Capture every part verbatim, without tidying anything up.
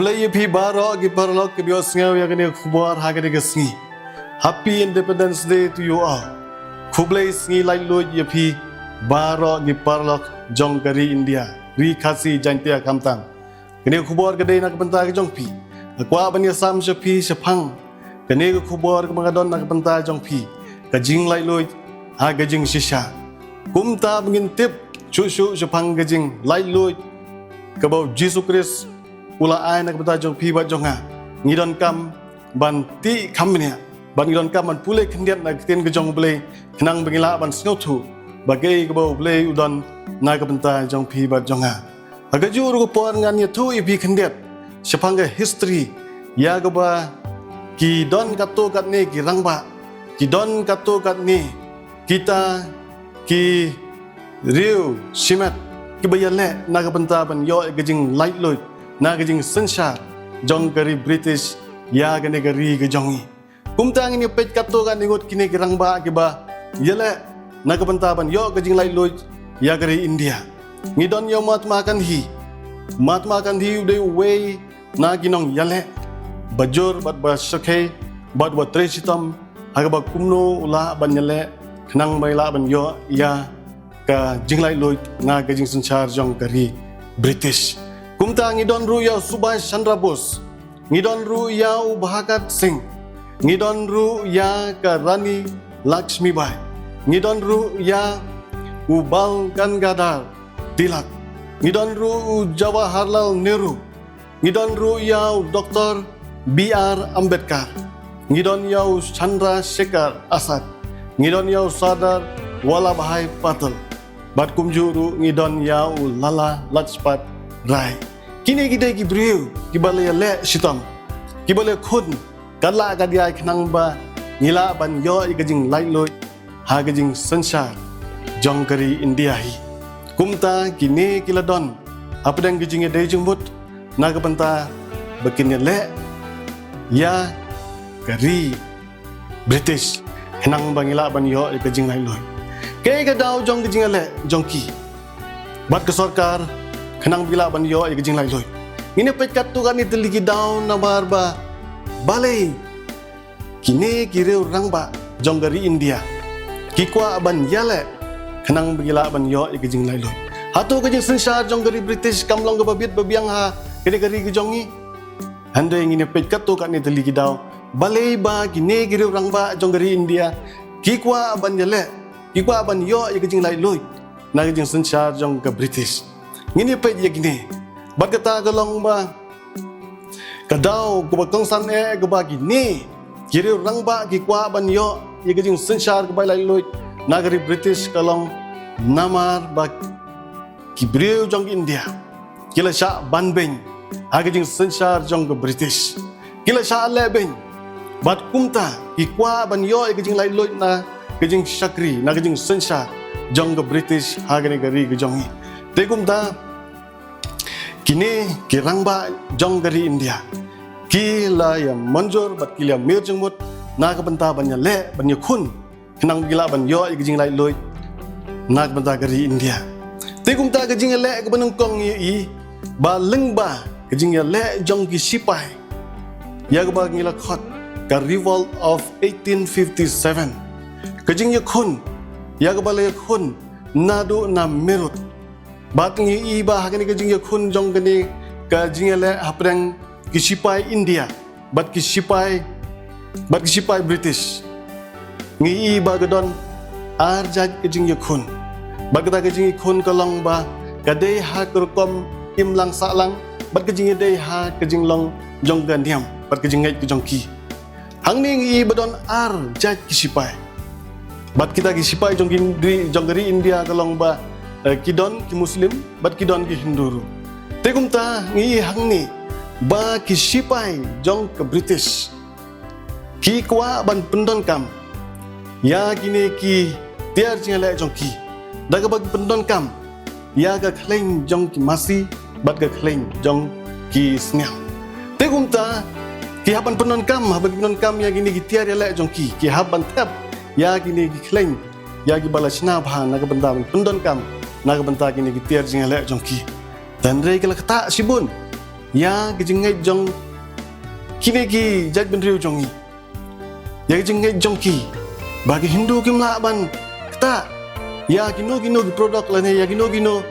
Khublei ïa phi baroh ki paralok kiba ïohsngew ïa kane ka khubor ha kane ka sngi. Happy Independence Day to you all. Khublei sngi laitluid ïa phi baroh ki paralok jong ka ri India, ri Khasi Jaiñtia khamtam. Kane ka khubor ka dei na ka bynta ka jong phi. Nga kwah ban ïasam sha phi shaphang kane ka khubor kaba nga don na ka bynta jong phi, ka jinglaitluid ha ka jingshisha. Kumta ba ngin tip shuh shuh shaphang ka jinglaitluid kaba u Jisu Khrist u la ai na ka bynta jong phi bad jong nga, ngi donkam ban tih kham bniah bad ngi donkam ban pule khyndiat na ka ktien ka jong U Blei khnang ba ngi lah ban sngewthuh ba kaei kaba U Blei u don na ka bynta jong phi bad jong nga. Ha kajuh ruh ka por ngan ïathuh ïa phi khyndiat shaphang ka history ïa kaba ki don katto katne ki rangbah, ki don katto katne kita ki riew shimet kiba ïaleh na ka bynta ban ïoh ïa ka jinglaitluid na ka jingsynshar jong ka ri British ïa kane ka ri ka jong ngi. Kumta ngin ïa peit katto katne ngut kine ki rangbah kiba ïaleh na ka bynta ban ïoh ka jinglaitluid ïa ka ri India. Ngi don ïa u Mahatma Gandhi. Mahatma Gandhi u dei uwei na ki nongïaleh ba jur bad ba shyrkhei bad ba trei shitom ha kaba kumno u lah ban ïaleh khnang ba i lah ban ïoh ïa ka jinglaitluid na ka jingsynshar jong ka ri British. Kumta ngi don ruh ïa u Subhash Chandra Bose. Ngi don ruh ïa u Bhagat Singh. Ngi don ruh ïa ka Rani Lakshmibai. Ngi don ruh ïa u Bal Gangadhar Tilak. Ngi don ruh u Jawaharlal Nehru. Ngi don ruh ïa u Doktor B R Ambedkar. Ngi don ïa u Chandra Shekhar Azad. Ngi don ïa u Sardar Vallabhbhai Patel. Bad kumjuh ruh ngi don ïa u Lala Lajpat Rai. Kine ki dei ki briew kiba la ïaleh shitom, kiba la ïakhun katba lah katba ïai khnang ba ngi lah ban ïoh ïa ka jinglaitluid ha ka jingsynshar jong ka ri India hi. Kumta kine ki la don hapdeng ka jingïadei jingmut na ka bynta ba kin ïaleh ïa ka ri British khnang ba ngi lah ban ïoh ïa ka jinglaitluid. Kaei ka daw jong ka jingïaleh jong ki bad ka sorkar khnang ba ngi lah ban ïoh ïa ka jinglaitluid? Ngin ïa peit katto katne tylli ki daw namar ba balei kine ki riew rangbah jong ka ri India ki kwah ban ïaleh khnang ba ngi lah ban ïoh ïa ka jinglaitluid. Hato ka jingsynshar jong ka ri British kam long kaba bit ba biang ha kane ka ri ka jong ngi? Hynrei ngin ïa peit katto katne tylli ki daw balei ba kine ki riew rangbah jong ka ri India ki kwah ban ïaleh, ki kwah ban ïoh ïa ka jinglaitluid na ka jingsynshar jong ka British. Ngin ïa peit ïa kine. Bad kata ka long ba ka daw kaba kongsan eh kaba kine ki riew rangbah ki kwah ban ïoh ïa ka jingsynshar kaba laitluid na ka ri British ka long namar ba ki briew jong ka India ki la shah ban beiñ ha ka jingsynshar jong ka British. Ki la shah leh beiñ bad kumta ki kwah ban ïoh ïa ka jinglaitluid na ka jingshakri, na ka jingsynshar jong ka British ha kane ka ri ka jong ngi. Te kumta kine ki rangbah jong ka ri India ki la ïa mynjur bad ki la ïa mir jingmut na ka bynta ban ïaleh, ban ïakhun khnang ba ki lah ban ïoh ïa ka jinglaitluid na ka bynta ka ri India. Te kumta ka jingïaleh kaba nyngkong ngi ïohi ba lyngba ka jingïaleh jong ki shipai ïa kaba ngi la khot ka Revolt of eighteen fifty-seven. Ka jingïakhun ïa kaba la ïakhun naduh na Meerut. Bad ngi ïohi ba ha kane ka jingïakhun jong kane ka jingïaleh hapdeng ki shipai India bad ki shipai, bad ki shipai British, ngi ïohi ba ka don ar jait ka jingïakhun. Bad kata ka jingïakhun ka long ba ka dei ha ka rukom imlang sahlang bad ka jingïadei ha ka jinglong jong ka niam bad ka jingngeit ka jong ki. Hangne ngi ïohi ba don ar jait ki shipai. Bad kita ki shipai jong ki, jong ka ri India ka long ba, eh, ki don ki Muslim bad ki don ki Hindu ruh. Te kumta ngi ïohi hangne ba ki shipai jong ka British ki kwah ban pyndonkam ïa kine ki tiar jingïaleh jong ki da kaba ki pyndonkam ïa ka khleiñ jong ki masi bad ka khleiñ jong ki sniang. Te kumta ki hap ban pyndonkam, haba ki pyndonkam ïa kine ki tiar ïaleh jong ki, ki hap ban thep ïa kine ki khleiñ ïa kiba la shna bha na ka bynta ban pyndonkam na ka bynta kine ki tiar jingïaleh jong ki. Hynrei ki la ktah shibun. ïa ka jingngeit jong kine ki jaitbynriew jong ngi, ïa ka jingngeit jong ki, ba ki Hindu kim lah ban ktah ïa kino kino ki product lane ïa kino kino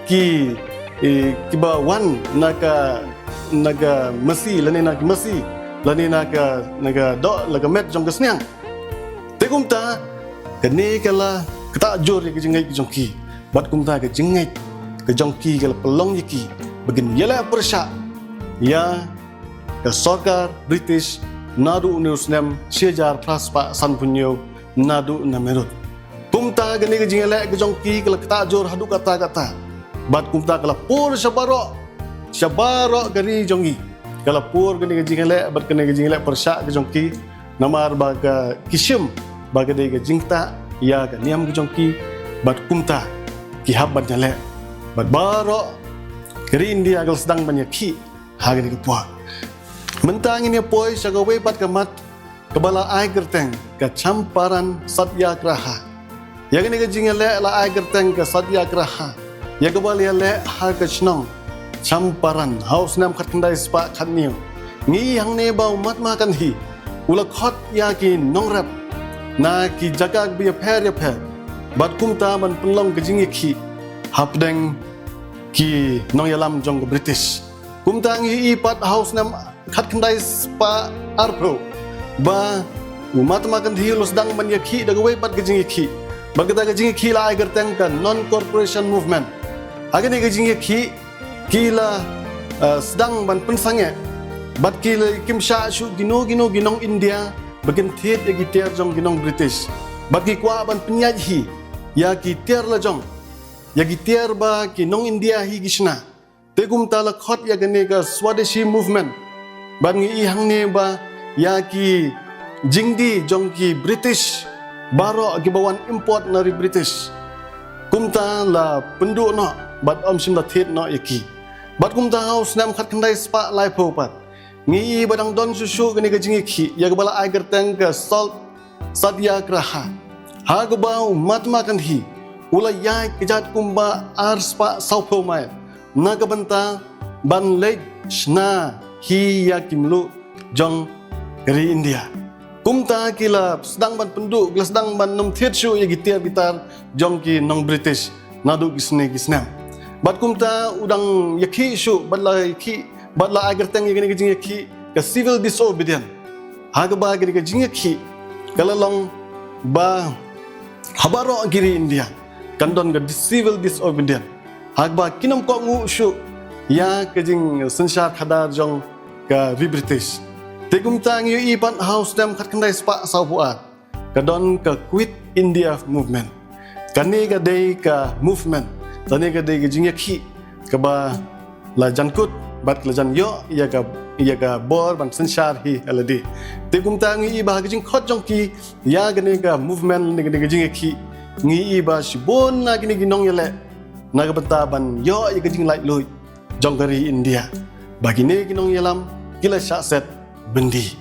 ki, eh, kiba wan na ka, na ka masi lane na ka masi lane na ka, na ka doh, na ka met jong ka sniang. Te kumta kane ka la ktah jur ïa ka jingngeit ka jong ki. Bad kumta ka jingngeit ka jong ki ka la pynlong ïa ki ba kin ïaleh pyrshah ïa ka sorkar British naduh une u snem shi hajar phra spah sanphew hynñiew naduh na mynta. Kumta kane ka jingïaleh ka jong ki ka la ktah jur haduh katta katta. Bad kumta ka la pur sha baroh, sha baroh ka ri jong ngi. Ka la pur kane ka jingïaleh bad kane ka jingïaleh pyrshah ka jong ki. Namar ba ka, ki shim ba ka dei ka jingktah ïa ka niam ka jong ki, bad kumta ki hap ban ïaleh. Bad baroh ka ri India ka la sdang ban ïakhih ha kane ka por. Mynta ngin ïa poi sha kawei pat ka mat kaba la ai kyrteng ka Champaran Satyagraha. Ïa kane ka jingïaleh la ai kyrteng ka Satyagraha, ïa kaba la ïaleh ha ka shnong Champaran ha u snem khatkhyndai spah khatñiew. Ngi i hangne ba u Mahatma Gandhi u la khot ïa ki nongrep na ki jaka kiba ïapher ïapher, bad kumta ban pynlong ka jingïakhih hapdeng ki nongïalam jong ka British. Kumta ngi i pat ha u snem khatkhyndai spah arphew ba u Mahatma Gandhi u la sdang ban ïakhih da kawei pat ka jingïakhih. Bad kata ka jingïakhih la ai kyrteng ka Non-Cooperation Movement. Ha kane ka jingïakhih ki la, eh, sdang ban pynsangeh bad ki la, kim shah shuh kino kino ki nong India ba kin thied ïa ki tiar jong ki nong British. Bad ki kwah ban pynïaid hi ïa ki tiar la jong, ïa ki tiar ba ki nong India hi ki shna. Te kumta la khot ïa kane ka Swadeshi Movement. Bad ngi i hangne ba ïa ki jingdie jong ki British baroh kiba wan import na ri British, kumta la pynduh noh bad ym shym la thied noh ïa ki. Bad kumta ha u snem khatkhyndai spah laiphew pat ngi i ba dang don shuh shuh kane ka jingïakhih ïa kaba la ai kyrteng ka Salt Satyagraha, ha kaba u Mahatma Gandhi u la ïaid kjat kumba ar spah sawphew mail na ka bynta ban leit shna hi ïa ki mluh jong ka ri India. Kumta ki la sdang ban pynduh, ki la sdang ban ym thied shuh ïa ki tiar ki tar jong ki nong British naduh ki snem ki snem. Bad kumta u dang ïakhih shuh, bad la ïakhih, bad la ai kyrteng ïa kane ka jingïakhih ka civil disobedience. Ha kaba kane ka jingïakhih ka la long ba ha baroh ki ri India kan don ka civil disobedience. Ha kaba kin ym kohnguh shuh ïa ka jingsynshar khadar jong ka ri British. Te kumta ngi ïohi pat ha u snem khatkhyndai spah sawphew ar ka don ka Quit India Movement. Kane ka dei ka movement, kane ka dei ka jingïakhih kaba la jan kut bad la jan ïoh ïa ka, ïa ka bor ban synshar hi ha lade. Te kumta ngi i ba ha ka jingkhot jong ki ïa kane ka movement ne kane ka jingïakhih, ngi i ba shibun na kine ki nongïaleh na ka bynta ban ïoh ïa ka jinglaitluid jong ka ri India, ba kine ki nongïalam ki la shah set byndi.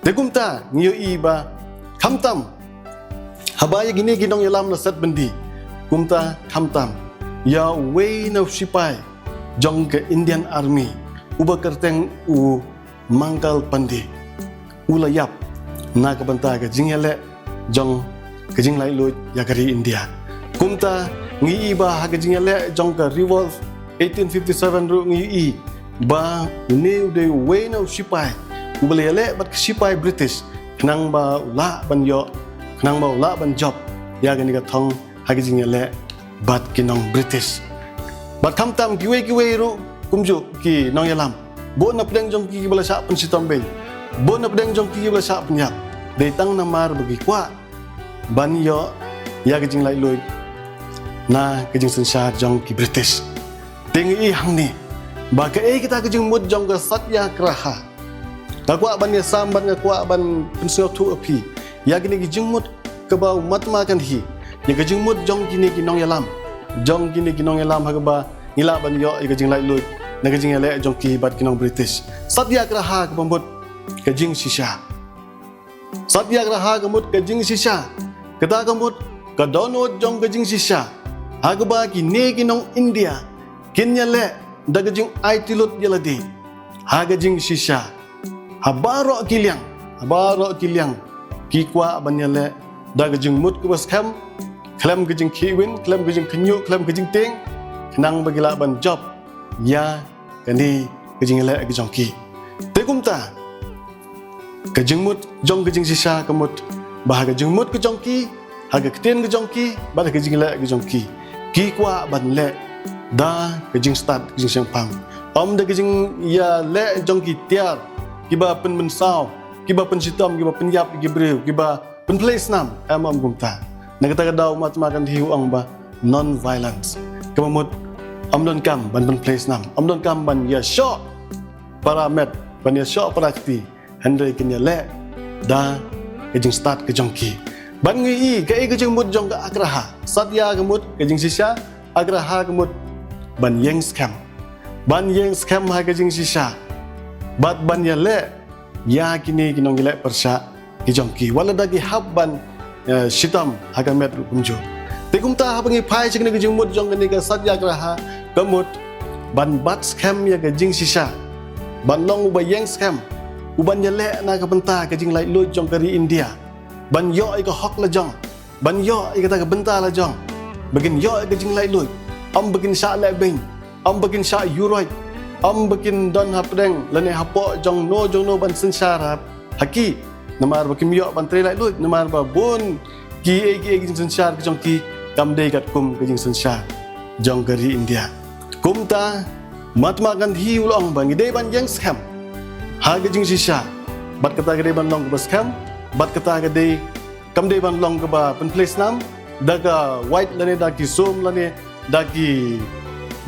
Te kumta ngi ïohi ba khamtam haba ïa kine ki nongïalam la set byndi, kumta khamtam ïa uwei na u shipai jong ka Indian Army uba kyrteng u Mangal Pandey u la ïap na ka bynta ka jingïaleh jong ka jinglaitluid ïa ka ri India. Kumta ngi i ba ha ka jingïaleh jong ka Revolt eighteen fifty-seven ruh ngi i ba une u dei uwei na u shipai uba la ïaleh bad ka shipai British khnang ba u lah ban ïoh, khnang ba u lah ban jop ïa kane ka thong ha ka jingïaleh bad ki nong British. Bad khamtam kiwei kiwei ruh kumjuh ki nongïalam, bun na pdeng jong ki kiba la shah pynshitom beiñ, bun na pdeng jong ki kiba la shah pynïap, dei tang namar ba ki kwah ban ïoh ïa ka jinglaitluid na ka jingsynshar jong ki British. Te ngi i hangne ba kaei kata ka jingmut jong ka Satyagraha. Nga kwah ban ïasam bad nga kwah ban pynsngewthuh ïa phi ïa kine ki jingmut kaba u Mahatma Gandhi, ïa ka jingmut jong kine ki nongïalam, jong kine ki nongïalam ha kaba ngi lah ban ïoh ïa ka jinglaitluid na ka jingïaleh jong ki bad ki nong British. Satyagraha kaba mut ka jingshisha. Satyagraha ka mut ka jingshisha. Kata ka mut ka dohnud jong ka jingshisha ha kaba kine ki nong India kin ïaleh da ka jingaiti lut ïa lade. ha ka jingshisha, ha baroh ki liang, ha baroh ki liang ki kwah ban ïaleh da ka jingmut kaba skhem, khlem ka jingkhih win, khlem ka jingkhynñiuh, khlem ka jingtieng, khnang ba ki lah ban jop ïa kane ka jingïaleh ka jong ki. Te kumta ka jingmut jong ka jingshisha ka mut ba ha ka jingmut ka jong ki, ha ka ktien ka jong ki, bad ha ka jingleh ka jong ki, ki kwah ban leh da ka jingstad ka jingshemphang, ym da ka jingïaleh jong ki tiar kiba pynmynsaw, kiba pynshitom, kiba pynïap ïa ki briew, kiba pynphlei snam. Em, ym kumta. Na kata ka daw Mahatma Gandhi u ong ba non-violence, kaba mut ym donkam ban pynphlei snam, ym donkam ban ïashoh para met, ban ïashoh para kti, hynrei kin ïaleh da ka jingstad ka jong ki. Ban ngi i kaei ka jingmut jong ka agraha. Satya ka mut ka jingshisha, agraha ka mut ban ïeng skhem, ban ïeng skhem ha ka jingshisha, bad ban ïaleh ïa kine ki nongïaleh pyrshah ki jong ki, wat la da ki hap ban, eh, shitom ha ka met ruh kumjuh. Te kumta haba ngi phai sha kane ka jingmut jong kane ka satyagraha, ka mut ban bat skhem ïa ka jingshisha, ban long uba ïeng skhem, uban ïaleh na ka bynta ka jinglaitluid jong ka ri India, ban ïoh ïa ka hok la jong, ban ïoh ïa kata ka bynta la jong, ba kin ïoh ïa ka jinglaitluid, ym ba kin shah lehbeiñ, ym ba kin shah ïuroit, ym ba kin don hapdeng lane hapoh jong no jong no ban synshar ha ki, namar ba kim ïoh ban trei laitluid, namar ba bun kiei kiei ki jingsynshar ki jong ki kam dei katkum ka jingsynshar jong ka ri India. Kumta Mahatma Gandhi u la ong ba ngi dei ban ïeng skhem ha ka jingshisha, bad kata ka dei ban long kaba skhem, bad kata ka dei kam dei ban long kaba pynphlei snam da ka wait lane da ki sum lane da ki,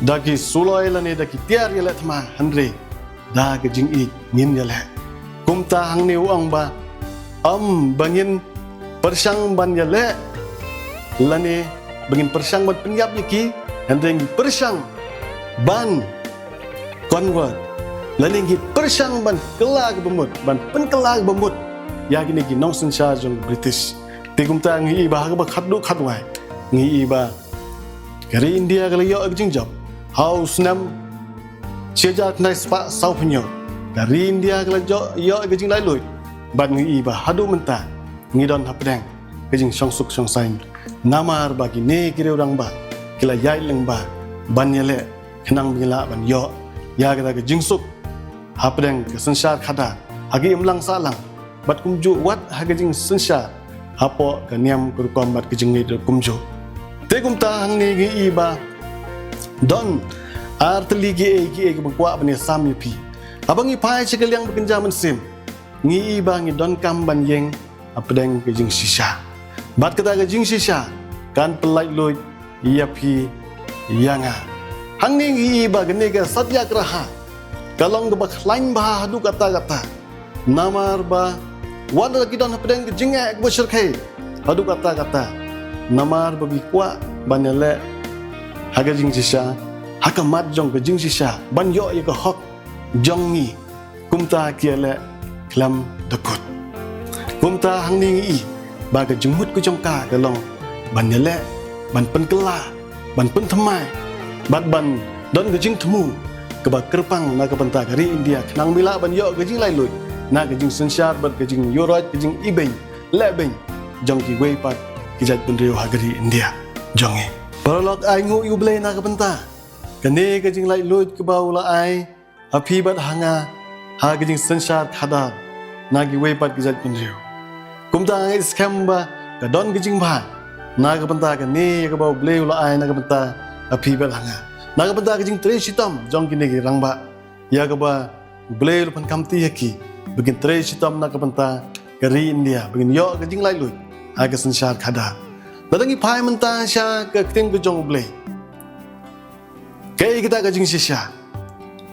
da ki suloi lane da ki tiar ïaleh thma, hynrei da ka jingïeit ngin ïaleh. Kumta hangne u ong ba ym ba ngin pyrshang ban ïaleh lane ba ngin pyrshang ban pynïap ïa ki, hynrei ngi pyrshang ban convert lane ngi pyrshang ban kylla kaba mut, ban pynkylla kaba mut ïa kine ki nongsynshar jong British. Te kumta ngi i ba ha kaba khatduh khatwai ngi i ba ka ri India ka la ïoh ka jingjop ha u snem shi hajar khyndai spah saw phew hynñiew. Ka ri India ka la ïoh, ïoh ka jinglaitluid, bad ngi i ba haduh mynta ngi don hapdeng ka jingshongsuk shongsaiñ, namar ba kine ki riew rangbah ki la ïaid lyngba ban ïaleh khnang ba ngin lah ban ïoh ïa kata ka jingsuk hapdeng ka synshar khadar, ha ka imlang sahlang, bad kumjuh wat ha ka jingsynshar hapoh ka niam ka rukom bad ka jingngeit ruh kumjuh. Te kumta hangne ngi i ba don artylli kiei kiei kiba kwah ban ïasam ïa phi. Haba ngi phai sha ka liang ba kynja mynsiem, ngi i ba ngi donkam ban ïeng hapdeng ka jingshisha, bad kata ka jingshisha kan pynlaitluid ïa phi ïa nga. Hangne ngi i ba kane ka satyagraha ka long kaba khlaiñ bha haduh katta katta, namar ba wat la ki don hapdeng ka jingeh kaba shyrkhei haduh katta katta, namar ba ki kwah ban ïaleh ha ka jingshisha, ha ka mat jong ka jingshisha, ban ïoh ïa ka hok jong ngi. Kumta ki ïaleh khlem da kut. Kumta hangne ngi i ba ka jingmut ka jong ka ka long ban ïaleh, ban pynkylla, ban pynthymmai, bad ban don ka jingthmu kaba kyrpang na ka bynta ka ri India, khnang ba lah ban ïoh ka jinglaitluid na ka jingsynshar bad ka jingïuroit, ka jingibeiñ lehbeiñ jong kiwei pat ki jaitbynriew ha ka ri India jong ngi. Paralok, ai nguh ïa U Blei na ka bynta kane ka jinglaitluid kaba u la ai ha phi bad ha nga ha ka jingsynshar khadar na kiwei pat ki jaitbynriew. Kumta nga ngeit skhem ba ka don ka jingbha na ka bynta kane kaba U Blei u la ai na ka bynta ha phi bad ha nga, na ka bynta ka jingtrei shitom jong kine ki rangbah, ïa kaba U Blei u la pynkamti ha ki ba kin trei shitom na ka bynta ka ri India, ba kin ïoh ka jinglaitluid ha ka synshar khadar. Lada ngi phai mynta sha ka ktien ka jong U Blei, kaei kata ka jingshisha?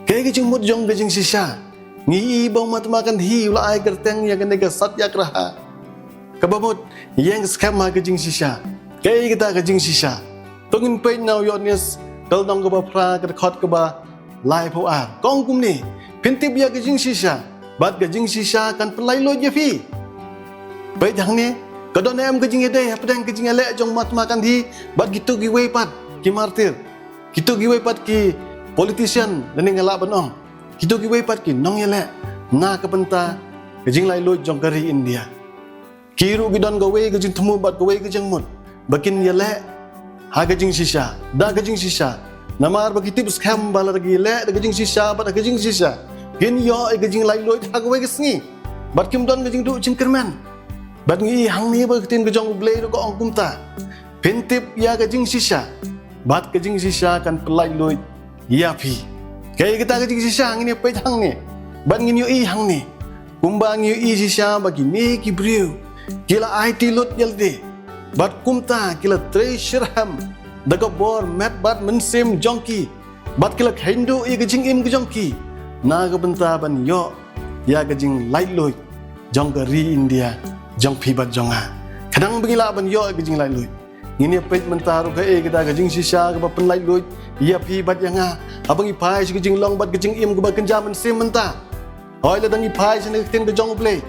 Kaei ka jingmut jong ka jingshisha? Ngi i ba u Mahatma Gandhi u la ai kyrteng ïa kane ka satyagraha, kaba mut ïeng skhem ha ka jingshisha. Kaei kata ka jingshisha? To ngin peit na u Ïoannis ka lynnong kaba phra, ka dkhot kaba laiphew ar. Ka ong kumne: Phin tip ïa ka jingshisha, bad ka jingshisha kan pynlaitluid ïa phi. Peit hangne, ka don em ka jingïadei hapdeng ka jingïaleh jong Mahatma Gandhi bad kito kiwei pat ki martyr, kito kiwei pat ki politician, lane nga lah ban ong kito kiwei pat ki nongïaleh na ka bynta ka jinglaitluid jong ka ri India. Ki ruh ki don kawei ka jingthmu bad kawei ka jingmut ba kin ïaleh ha ka jingshisha, da ka jingshisha. Namar ba ki tip skhem ba lada ki ïaleh da ka jingshisha bad ha ka jingshisha, kin ïoh ïa ka jinglaitluid ha kawei ka sngi. Bad kim don ka jingduh jingkyrmen. Bad ngi i hangne ba ka ktien ka jong U Blei ruh ka ong kumta. Phin tip ïa ka jingshisha, bad ka jingshisha kan pyllaitluid ïa phi. Kaei kata ka jingshisha ngin ïa peit hangne. Bad ngin ïohi hangne. Kumba ngi ïohi shisha ba kine ki briew ki la aiti lut ïa lade. Bad kumta ki la trei shitrhem da ka bor met bad mynsiem jong ki. Bad ki la kheiñduh ïa ka jingim ka jong ki na ka bynta ban ïoh ïa ka jinglaitluid jong ka ri India jong phi bad jong nga. Khnang ba ngi lah ban ïoh ïa ka jinglaitluid. Ngin ïa peit mynta ruh kaei kata ka jingshisha kaba pynlaitluid ïa phi bad ïa nga. Haba ngi phai sha ka jinglong bad ka jingim kaba kynja mynsiem mynta. Hooid, lada ngi phai sha ka ktien ka jong U Blei,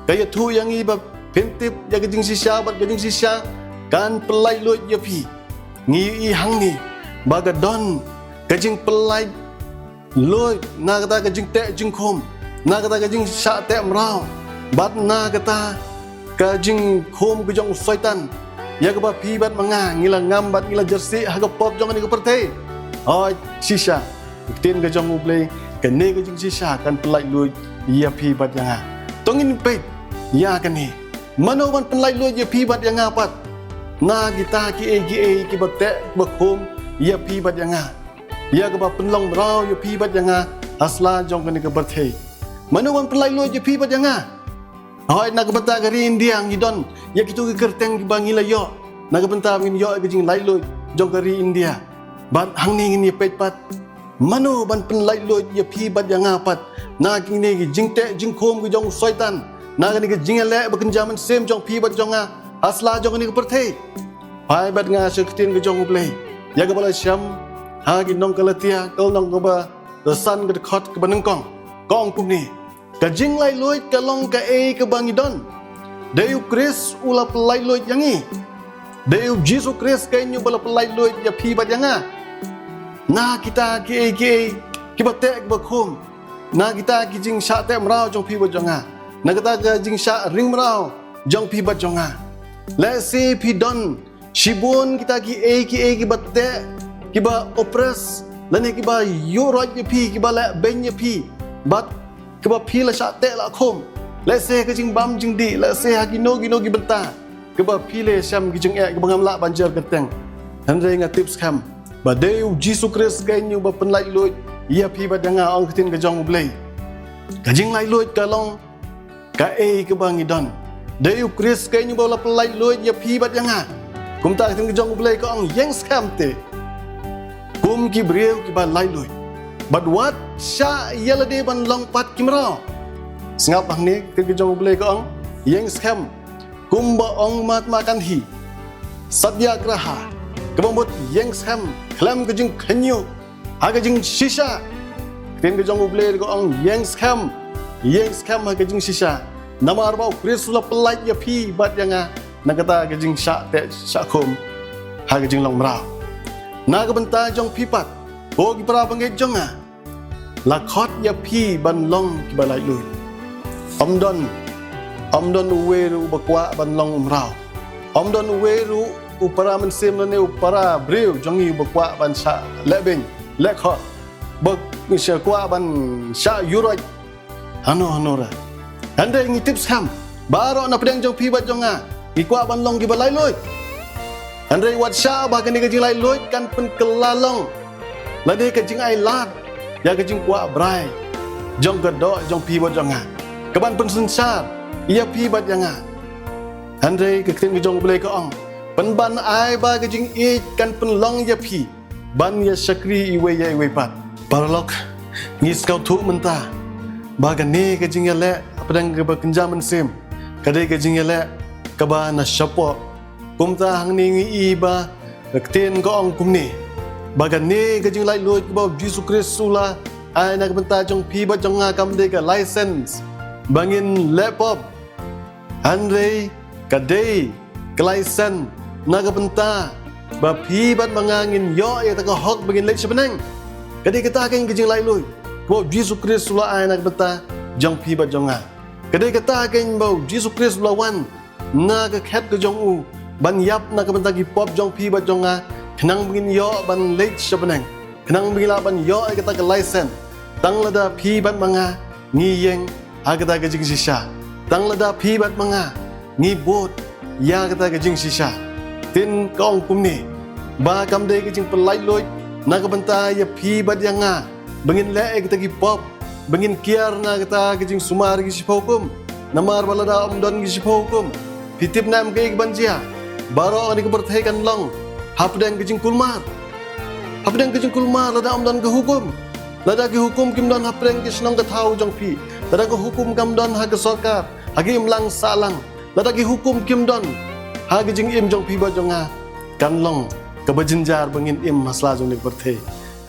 ka ïathuh ïa ngi ba phin tip ïa ka jingshisha bad ka jingshisha kan pynlaitluid ïa phi. Ngi i hangne ba ka don ka jingpyllait luid na kata ka jingteh jingkhum, na kata ka jingshah teh mraw, bad na kata ka jingkhum ka jong u Soitan. Ïa kaba phi bad ma nga ngi la ngam bad ngi la jyrsieh ha ka pop jong kane ka pyrthei. Hooid, shisha. Ka ktien ka jong U Blei, kane ka jingshisha kan pynlaitluid ïa phi bad ïa nga. To ngin peit ïa kane. Mano ban pynlaitluid ïa phi bad ïa nga pat na kita kiei kiei kiba teh kiba khum ïa phi bad ïa nga. Ïa kaba pynlong mraw ïa phi bad ïa nga ha sla jong kane ka pyrthei. Mano ban pynlaitluid ïa phi bad ïa nga? Hooid, na ka bynta ka ri India ngi don ïa kito ki kyrteng kiba ngi la ïoh na ka bynta ba ngin ïoh ïa ka jinglaitluid jong ka ri India. Bad hangne ngin ïa peit pat mano ban pynlaitluid ïa phi bad ïa nga pat na kine ki jingteh jingkhum ki jong u Soitan, na kane ka jingïaleh ba kynja mynsiem jong phi bad jong nga ha sla jong kane ka pyrthei. Phai bad nga sha ka ktien ka jong U Blei ïa kaba la shem ha ki nong Galatia, ka lynnong kaba san, ka dkhot kaba nyngkong. Ka ong kumne: Ka jinglaitluid ka long kaei kaba ngi don. Dei u Khrist u la pynlaitluid ïa ngi. Dei u Jisu Khrist kein uba la pynlaitluid ïa phi bad ïa nga na kita kiei kiei kiba teh kiba khum, na kita ki jingshah teh mraw jong phi bad jong nga, na kata ka jingshah ring mraw jong phi bad jong nga. Lehse phi don shibun kita kiei kiei kiba teh, kiba oppress, lane kiba ïuhroit ïa phi, kiba leh beiñ ïa phi, bad kiba phi la shah teh la khum. Lehse ka jingbam jingdih, lehse ha kino kino ki bynta kiba phi la shem ki jingeh kiba ngam lah ban jer kyrteng. Hynrei nga tip skhem ba dei u Jisu Khrist kein uba pynlaitluid ïa phi bad ïa nga, ong ka ktien ka jong U Blei. Ka jinglaitluid ka long kaei kaba ngi don. Dei u Khrist kein uba la pynlaitluid ïa phi bad ïa nga. Kumta ka ktien ka jong U Blei ka ong, ïeng skhem te kum ki briew kiba laitluid, bad wat shah ïa lade ban long pat ki mraw. Sngap hangne, ka ktien ka jong U Blei ka ong, ïeng skhem. Kumba ong Mahatma Gandhi, satyagraha, kaba mut ïeng skhem khlem ka jingkhynñiuh ha ka jingshisha. Ka ktien ka jong U Blei ka ong, ïeng skhem, ïeng skhem ha ka jingshisha. Namar ba u Khrist u la pyllait ïa phi bad ïa nga na kata ka jingshah teh shah khum ha ka jinglong mraw. Na ka bynta jong phi pat, ko ki para bangeit jong nga, la khot ïa phi ban long kiba laitluid. Ym don, ym don uwei ruh uba kwah ban long u mraw. Ym don uwei ruh u para mynsiem lane u para briew jong ngi uba kwah ban shah leh beiñ, leh khot, ba shah kwah ban shah ïuhroit hano hano ruh. Hynrei ngi tip skhem baroh na pdeng jong phi bad jong nga, ngi kwah ban long kiba laitluid. Hynrei wat shah ba kane ka jinglaitluid kan pynkylla long lane ka jingailad ïa ka jingkwah brai jong ka doh jong phi bad jong nga, kaban pynsynshar ïa phi bad ïa nga. Hynrei ka ktien ka jong U Blei ka ong, pynban ai ba ka jingïeit kan pynlong ïa phi ban ïa shakri iwei ïa iwei pat. Paralok, ngi sngewthuh mynta ba kane ka jingïaleh hapdeng kaba kynja mynsiem ka dei ka jingïaleh kaba na shapoh. Kumta hangne ngi i ba ka ktien ka ong kumne, ba kane ka jinglaitluid kaba u Jisu Khrist u la ai na ka bynta jong phi bad jong nga kam dei ka license ba ngin leh pop. Hynrei ka dei ka license na ka bynta ba phi bad ma nga ngin ïoh ïa kata ka hok ba ngin leit sha bneng. Ka dei kata ka jinglaitluid. kaba u Jisu Khrist u la ai na ka bynta jong phi bad jong nga. Ka dei kata keiñ ba u Jisu Khrist u la wan na ka khet ka jong u ban ïap na ka bynta ki pop jong phi bad jong nga, khnang ba ngin ïoh ban leit sha bneng, khnang ba ngin lah ban ïoh ïa kata ka laisen. Tang lada phi bad ma nga ngi ïeng ha kata ka jingshisha, tang lada phi bad ma nga ngi bud ïa kata ka jingshisha. Tin ka ong kumne, ba kam dei ka jingpynlait luid na ka bynta ïa phi bad ïa nga ba ngin leh ïa kata ki pop, ba ngin kiar na kata ka jingsumar ki shiphew hukum. Namar ba lada ym don ki shiphew hukum, phi tip ne em kaei kaban jia? Baroh kane ka pyrthei kan long hapdeng ka jingkulmar. Hapdeng ka jingkulmar lada ym don ka hukum. Lada ki hukum kim don hapdeng ki shnong ka thaw jong phi, lada ka hukum kam don ha ka sorkar, ha ki imlang sahlang, lada ki hukum kim don ha ka jingim jong phi bad jong nga, kan long kaba jynjar ba ngin im ha sla jong kane ka pyrthei.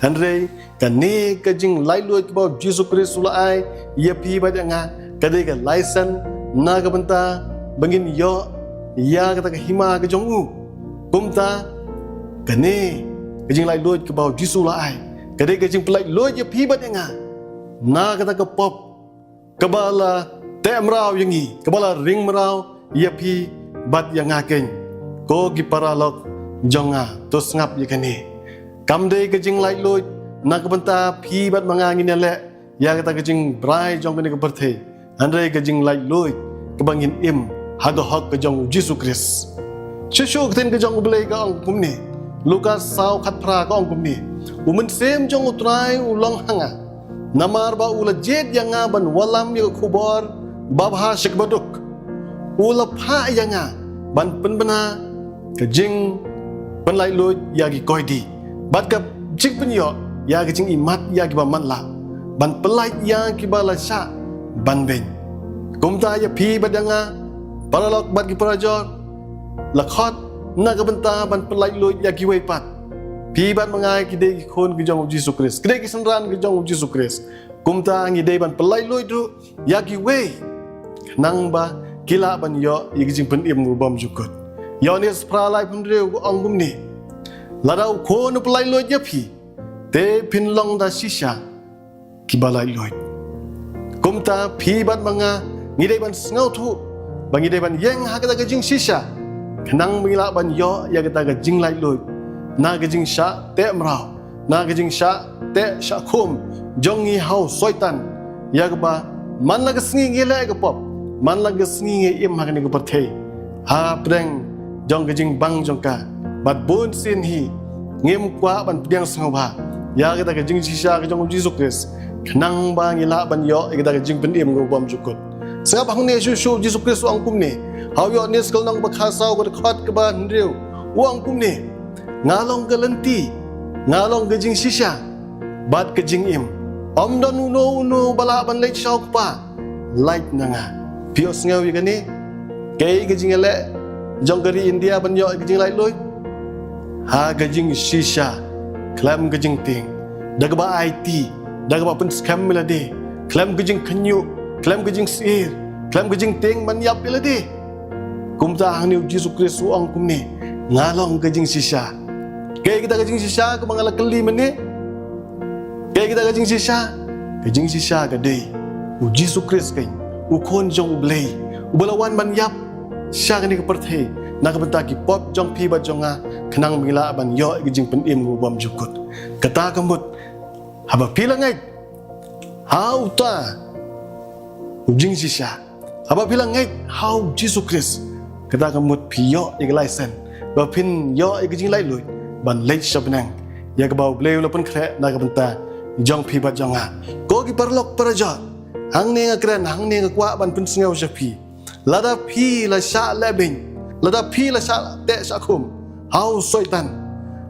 Hynrei kane ka jinglaitluid kaba u Jisu Khrist u la ai ïa phi bad ïa nga, ka dei ka laisen na ka bynta ba ngin ïoh ïa kata ka hima ka jong u. Kumta kane ka jinglaitluid kaba u Jisu u la ai, ka dei ka jingpynlaitluid ïa phi bad ïa nga na kata ka pop kaba la teh mraw ïa ngi, kaba la ring mraw ïa phi bad ïa nga keiñ. Ko ki paralok jong nga, to sngap ïa kane. Kam dei ka jinglaitluid na ka bynta phi bad ma nga ngin ïaleh ïa kata ka jingbrai jong kane ka pyrthei. Hynrei ka jinglaitluid kaba ngin im ha ka hok ka jong u Jisu Khrist. Shuh shuh ka ktien ka jong u Blei ka ong kumne. Lukas saw khatphra ka ong kumne, u Mynsiem jong U Trai u long ha nga, namar ba u la jied ïa nga ban wallam ïa ka khubor babha sha ki baduk. U la phah ïa nga ban pynbna ka jingpynlaitluid ïa ki koidi, bad ka jingpynïoh ïa ka jingimat ïa kiba manlah, ban pyllait ïa kiba la shah ban beiñ. Kumta ïa phi bad ïa nga, paralok bad ki parajor, la khot na ka bynta ban pynlaitluid ïa kiwei pat. Phi bad ma nga ki dei ki khun ki jong u Jisu Khrist, ki dei ki synran ki jong u Jisu Khrist. Kumta ngi dei ban pynlaitluid ruh ïa kiwei, khnang ba ki lah ban ïoh ïa ka jingpynim kaba bymjukut. Ïoannis phra laiphew hynriew ka ong kumne, lada u Khun u pynlaitluid ïa phi, te phin long da shisha kiba laitluid. Kumta phi bad ma nga ngi dei ban sngewthuh ba ngi dei ban ïeng ha kata ka jingshisha, khnang ba ngi lah ban ïoh ïa kata ka jinglaitluid na ka jingshah teh mraw, na ka jingshah teh shah khum jong ngi ha u Soitan, ïa kaba man la ka sngi ngi leh ka pop, man la ka sngi ngi im ha kane ka pyrthei hapdeng jong ka jingbang jong ka. Bad bun sien hi ngim kwah ban pdiang sngewbha ïa kata ka jingshisha ka jong u Jisu Khrist, khnang ba ngi lah ban ïoh ïa kata ka jingpynim kaba bymjukut. Sngap hangne shuh shuh u Jisu Khrist u ong kumne, ha u Ïoannis ka lynnong ba khatsaw ka dkhot kaba hynriew, u ong kumne, nga long ka lynti, nga long ka jingshisha bad ka jingim. Ym don uno uno ba lah ban leit sha u Kpa, lait na nga. Phi ïohsngew ïa kane? Kaei ka jingïaleh jong ka ri India ban ïoh ïa ka jinglaitluid? Ha ka jingshisha, khlem ka jingtieng, da kaba aiti, da kaba pynskhem ïa lade, khlem ka jingkhynñiuh, khlem ka jingsyier, khlem ka jingtieng ban ïap ïa lade. Kumta hangne u Jisu Khrist u ong kumne, nga long ka jingshisha. Kaei kata ka jingshisha kaba nga la kylli mynne? Kaei kata ka jingshisha? Ka jingshisha ka dei u Jisu Khrist keiñ, u Khun jong u Blei, uba la wan ban ïap sha kane ka pyrthei na ka bynta ki pop jong phi bad jong nga, khnang ba ngi lah ban ïoh ïa ka jingpynim kaba bymjukut. Kata ka mut, haba phi la ngeit ha uta u jingshisha, haba phi la ngeit ha u Jisu Khrist, kata ka mut phi ïoh ïa ka laisen ba phin ïoh ïa ka jinglaitluid ban leit sha bneng, ïa kaba u Blei u la pynkhreh na ka bynta jong phi bad jong nga. Ko ki paralok parajor, hangne nga kren, hangne nga kwah ban pynsngew sha phi. Lada phi la shah lehbeiñ, lada phi la shah teh shah khum ha u Soitan,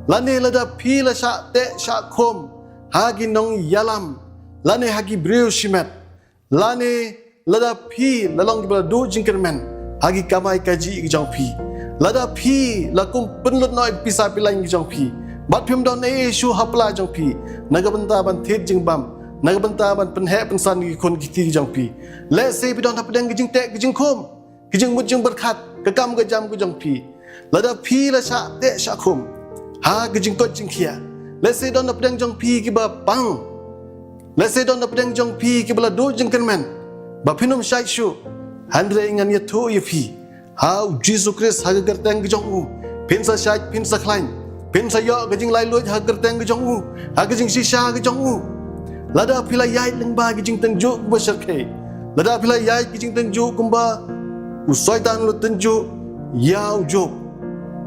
lane lada phi la shah teh shah khum ha ki nongïalam, lane ha ki briew shimet, lane lada phi la long kiba la duh jingkyrmen ha ki kamai kajih ki jong phi, lada phi la kum pynlut noh ïa ki pisa pilaiñ ki jong phi, bad phim don ei ei shuh ha pla jong phi na ka bynta ban thied jingbam, na ka bynta ban pynheh pynsan ïa ki khun ki kti ki jong phi. Lehse phi don hapdeng ka jingteh ka jingkhum, ka jingmut jingpyrkhat, ka kam ka jam ka jong phi. Lada phi la shah teh shah khum ha ka jingkoit jingkhiah, lehse don hapdeng jong phi kiba pang, Lehse don na pdeng jong phi kiba la duh jingkyrmen ba phin ym shait shuh. Hynrei ngan ïathuh ïa phi, ha u Jisu Khrist, ha ka kyrteng ka jong u phin sa shait, phin sa khlaiñ, phin sa ïoh ka jinglaitluid ha ka kyrteng ka jong u, ha ka jingshisha ka jong u. Lada phi la ïaid lyngba ki jingtynjuh kiba shyrkhei, lada phi la ïaid ki jingtynjuh kumba u Soitan u la tynjuh ïa u Job,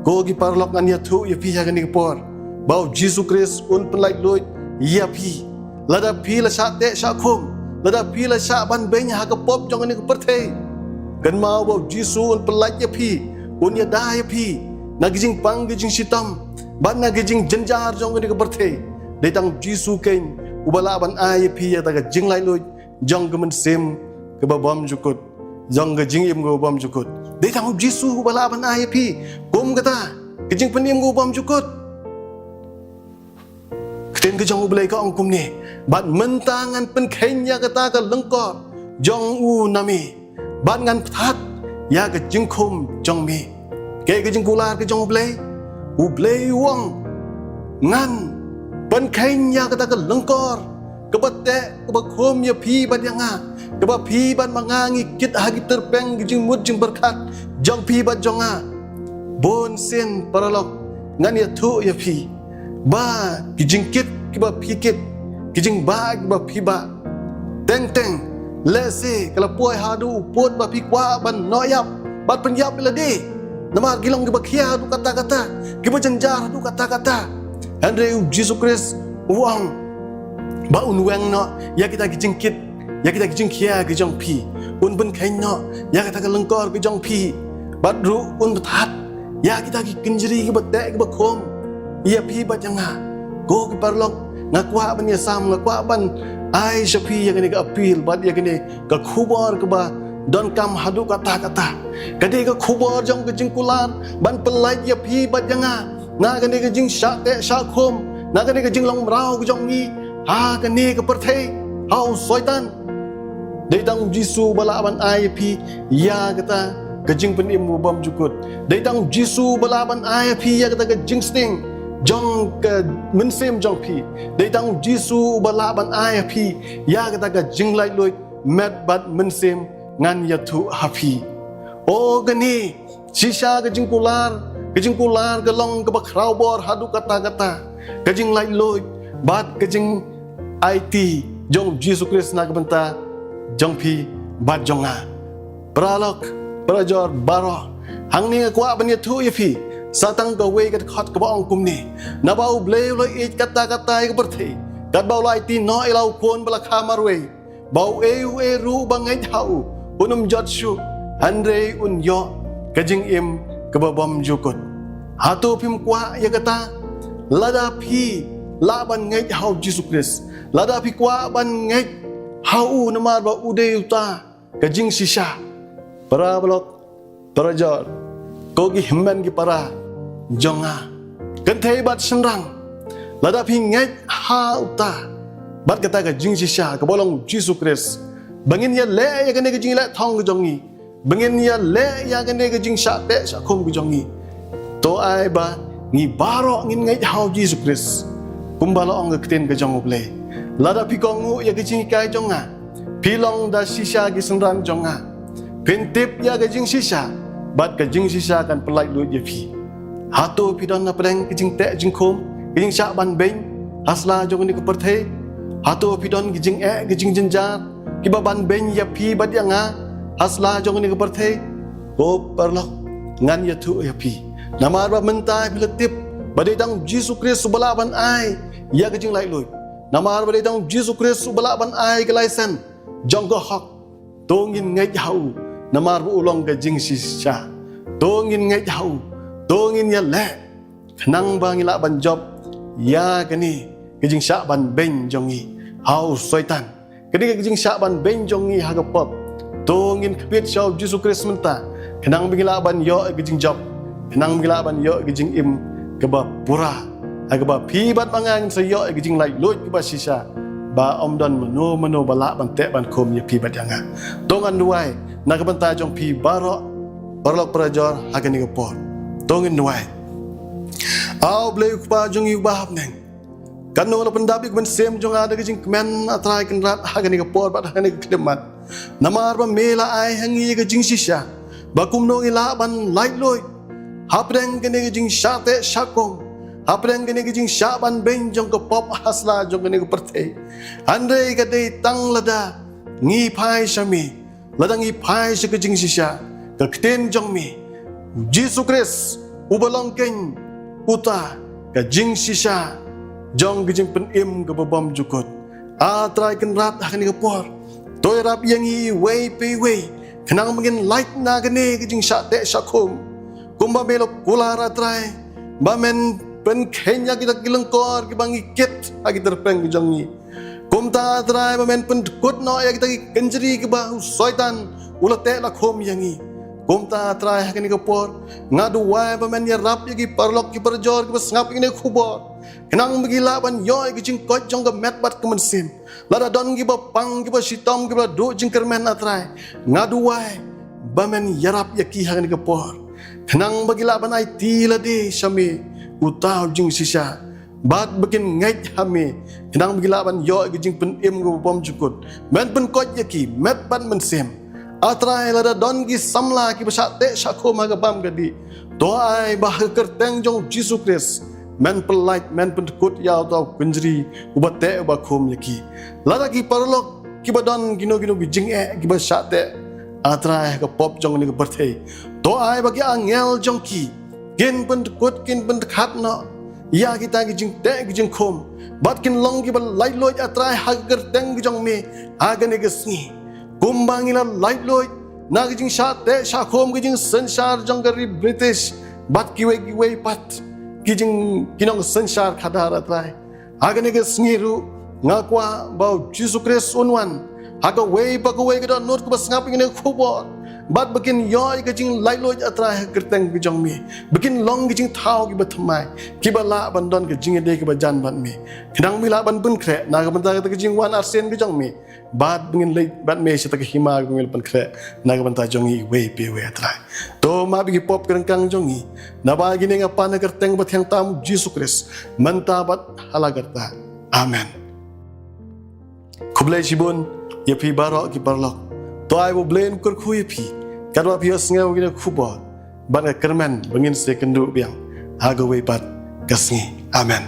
ko ki paralok, ngan ïathuh ïa phi ha kane ka por ba u Jisu Khrist un pynlaitluid ïa phi. Lada phi la shah teh shah khum, lada phi la shah ban beiñ ha ka pop jong kane ka pyrthei, kynmaw ba u Jisu un pynlait ïa phi, un ïada ïa phi na ki jingpang ki jingshitom bad na ki jingjynjar jong kane ka pyrthei. Dei tang u Jisu keiñ uba lah ban ai ïa phi ïa kata ka jinglaitluid jong ka mynsiem kaba bymjukut, jong ka jingim kaba bymjukut. Dei tang u Jisu uba lah ban ai ïa phi kum kata ka jingpynim kaba bymjukut. Ka ktien ka jong U Blei ka ong kumne: "Bad mynta ngan pynkheiñ ïa kata ka lyngkor jong u na me, bad ngan pynthad ïa ka jingkhum jong me." Kaei ka jingkular ka jong U Blei? U Blei u ong, "Ngan pynkheiñ ïa kata ka lyngkor kaba teh, kaba khum ïa phi bad ïa nga, kaba phi bad ma nga ngi kit ha ki tyrpeng ki jingmut jingpyrkhat jong phi bad jong nga." Bun sien, paralok, ngan ïathuh ïa phi ba ki jingkit kiba phi kit, ki jingbah kiba phi bah, teng teng, lehse ka la poi haduh u pud ba phi kwah ban noh ïap, ban pynïap ïa lade, namar ki long kiba khia haduh katta katta, kiba jynjar haduh katta katta. Hynrei u Jisu Khrist u ong ba un weng noh ïa kita ki jingkit, ïa kita ki jingkhia ki jong phi. Un pynkheiñ noh ïa kata ka lyngkor ka jong phi, bad ruh un pynthad ïa kita ki kynjri kiba teh kiba khum ïa phi bad ïa nga. Ko ki paralok, nga kwah ban ïasam, nga kwah ban ai sha phi ïa kane ka appeal bad ïa kane ka khubor kaba donkam haduh katta katta. Ka dei ka khubor jong ka jingkular ban pynlait ïa phi bad ïa nga na kane ka jingshah teh shah khum, na kane ka jinglong mraw ka jong ngi ha kane ka pyrthei, ha u Soitan. Dei tang u Jisu uba lah ban ai ïa phi ïa kata ka jingpynim kaba bymjukut. Dei tang u Jisu uba lah ban ai ïa phi ïa kata ka jingsting jong ka mynsiem jong phi. Dei tang u Jisu uba lah ban ai ïa phi ïa kata ka jinglaitluid met bad mynsiem. Ngan ïathuh ha phi. O, kane shisha ka jingkular, ka jingkular ka long kaba khraw bor haduh katta katta. Ka jinglaitluid bad ka jingaiti jong u Jisu Khrist na ka bynta jong phi bad jong nga. Paralok, parajor baroh, hangne nga kwah ban ïathuh ïa phi sa tang kawei ka dkhot kaba ong kumne: Naba U Blei u la ïeit katta katta ïa ka pyrthei, katba u la aiti noh ïa la u Khun ba la kha marwei, ba uei uei ruh uba ngeit ha u un ym jot shuh, hynrei un ïoh ka jingim kaba bymjukut. Hato phim kwah ïa kata? Lada phi lah ban ngeit ha u Jisu Khrist, lada phi kwah ban ngeit ha u namar ba u dei uta ka jingshisha, paralok, parajor, ko ki hynmen ki para jong nga, kynthei bad shynrang, lada phi ngeit ha uta bad kata ka jingshisha kaba long u Jisu Khrist, ba ngin ïaleh ïa kane ka jingleh thong ka jong ngi, ba ngin ïaleh ïa kane ka jingshah teh shah khum ka jong ngi, to ai ba ngi baroh ngin ngeit ha u Jisu Khrist, kumba la ong ka ktien ka jong U Blei. Lada phi kohnguh ïa ka jinghikai jong nga, phi long da shisha ki synran jong nga. Phin tip ïa ka jingshisha, bad ka jingshisha kan pynlaitluid ïa phi. Hato phi don na pdeng ka jingteh jingkhum, ka jingshah ban beiñ ha sla jong kane ka pyrthei? Hato phi don ka jingeh, ka jingjynjar kiba ban beiñ ïa phi bad ïa nga ha sla jong kane ka pyrthei? Ko paralok, ngan ïathuh ïa phi. Namar ba mynta phi la tip ba dei tang u Jisu Khrist uba lah ban ai ïa ka jinglaitluid. Namar ba dei tang u Jisu Khrist uba lah ban ai ka laisen jong ka hok. To ngin ngeit ha u, namar ba u long ka jingshisha. To ngin ngeit ha u, to ngin ïaleh, khnang ba ngi lah ban jop ïa kane ka jingshah ban beiñ jong ngi ha u Soitan, kane ka jingshah ban beiñ jong ngi ha ka pop. To ngin kpit sha u Jisu Khrist mynta, khnang ba ngi lah ban ïoh ka jingjop, khnang ba ngi lah ban ïoh ka jingim kaba pura, ha kaba phi bad ma nga ngin sa ïoh ka jinglaitluid kaba shisha, ba ym don mano mano ba lah ban teh ban khum ïa phi bad ïa nga. To ngan duwai na ka bynta jong phi baroh, paralok parajor, ha kane ka por. To ngin duwai. A U Blei U Kpa jong ngi uba ha bneng, Katno la pyndap ïa ka mynsiem jong nga da ka jingkmen, A Trai Kynrad, ha kane ka por bad ha kane ka khyllipmat. Namar ba me la ai ha ngi ïa ka jingshisha ba kumno ngi lah ban laitluid hapdeng kane ka jingshah teh shah kum, hapdeng kane ka jingshah ban beiñ jong ka pop ha sla jong kane ka pyrthei. Hynrei ka dei tang lada ngi phai sha me, lada ngi phai sha ka jingshisha, ka ktien jong me, Jisu Khrist uba long kein uta ka jingshisha jong ka jingpynim kaba bymjukut. A Trai Kynrad, ha kane ka por, to ïarap ïa ngi iwei pa iwei khnang ba ngin lait na kane ka jingshah teh shah kum, kumba me la kular, A Trai, ba men pynkheiñ ïa kita ki lyngkor kiba ngi kit ha ki tyrpeng ki jong ngi. Kumta, A Trai, ba men pyndkut noh ïa kita ki kynjri kiba u Soitan u la teh la khum ïa ngi. Kumta, A Trai, ha kane ka por nga duwai ba men ïarap ïa ki paralok ki parajor kiba sngap ïa kane ka khubor, khnang ba ki lah ban ïoh ïa ka jingkoit jong ka met bad ka mynsiem. Lada don kiba pang, kiba shitom, kiba la duh jingkyrmen, A Trai, nga duwai ba men ïarap ïa ki ha kane ka por, khnang ba ki lah ban aiti lade sha me, uta u jingshisha, bad ba kin ngeit ha me, khnang ba ki lah ban ïoh ïa ka jingpynim kaba bymjukut. Men pynkoit ïa ki met bad mynsiem. A Trai, lada don ki samla kiba shah teh shah khum ha ka bam ka dih, to ai ba ha ka kyrteng jong Jisu Khrist men pynlait, men pyndkut ïa uta u kynjri uba teh uba khum ïa ki. Lada ki paralok kiba don kino kino ki jingeh kiba shah teh, A Trai, ha ka pop jong kane ka pyrthei, to ai ba ki angel jong ki kin pyndkut, kin pyndkhat noh ïa kita ki jingteh ki jingkhum, bad kin long kiba laitluid, A Trai, ha ka kyrteng ka jong me ha kane ka sngi. Kumba ngi la laitluid na ka jingshah teh shah khum, ka jingsynshar jong ka ri British bad kiwei kiwei pat ki jing, ki nongsynshar khadar, A Trai, ha kane ka sngi ruh nga kwah ba u Jisu Khrist un wan ha kawei pa kawei ka dohnud kaba sngap ïa kane ka khubor, bad ba kin ïoh ïa ka jinglaitluid, A Trai, ha ka kyrteng ka jong me, ba kin long ki jingthaw kiba thymmai, kiba lah ban don ka jingïadei kaba jan bad me, khnang ba ngi lah ban pynkhreh na ka bynta kata ka jingwan arsien ka jong me, bad ba ngin leit bad me sha kata ka hima kaba me la pynkhreh na ka bynta jong ngi iwei pa iwei, A Trai. To map ïa ki pop ki ryngkang jong ngi, naba kine nga pan ha ka kyrteng ba thiang tam u Jisu Khrist, mynta bad ha la karta. Amen. Khublei shibun ïa phi baroh ki paralok. To ai ba U Blei un kyrkhu ïa phi katba phi ïohsngew ïa kine ki khubor, bad nga kyrmen ba ngin sa ïakynduh biang ha kawei pat ka sngi. Amen.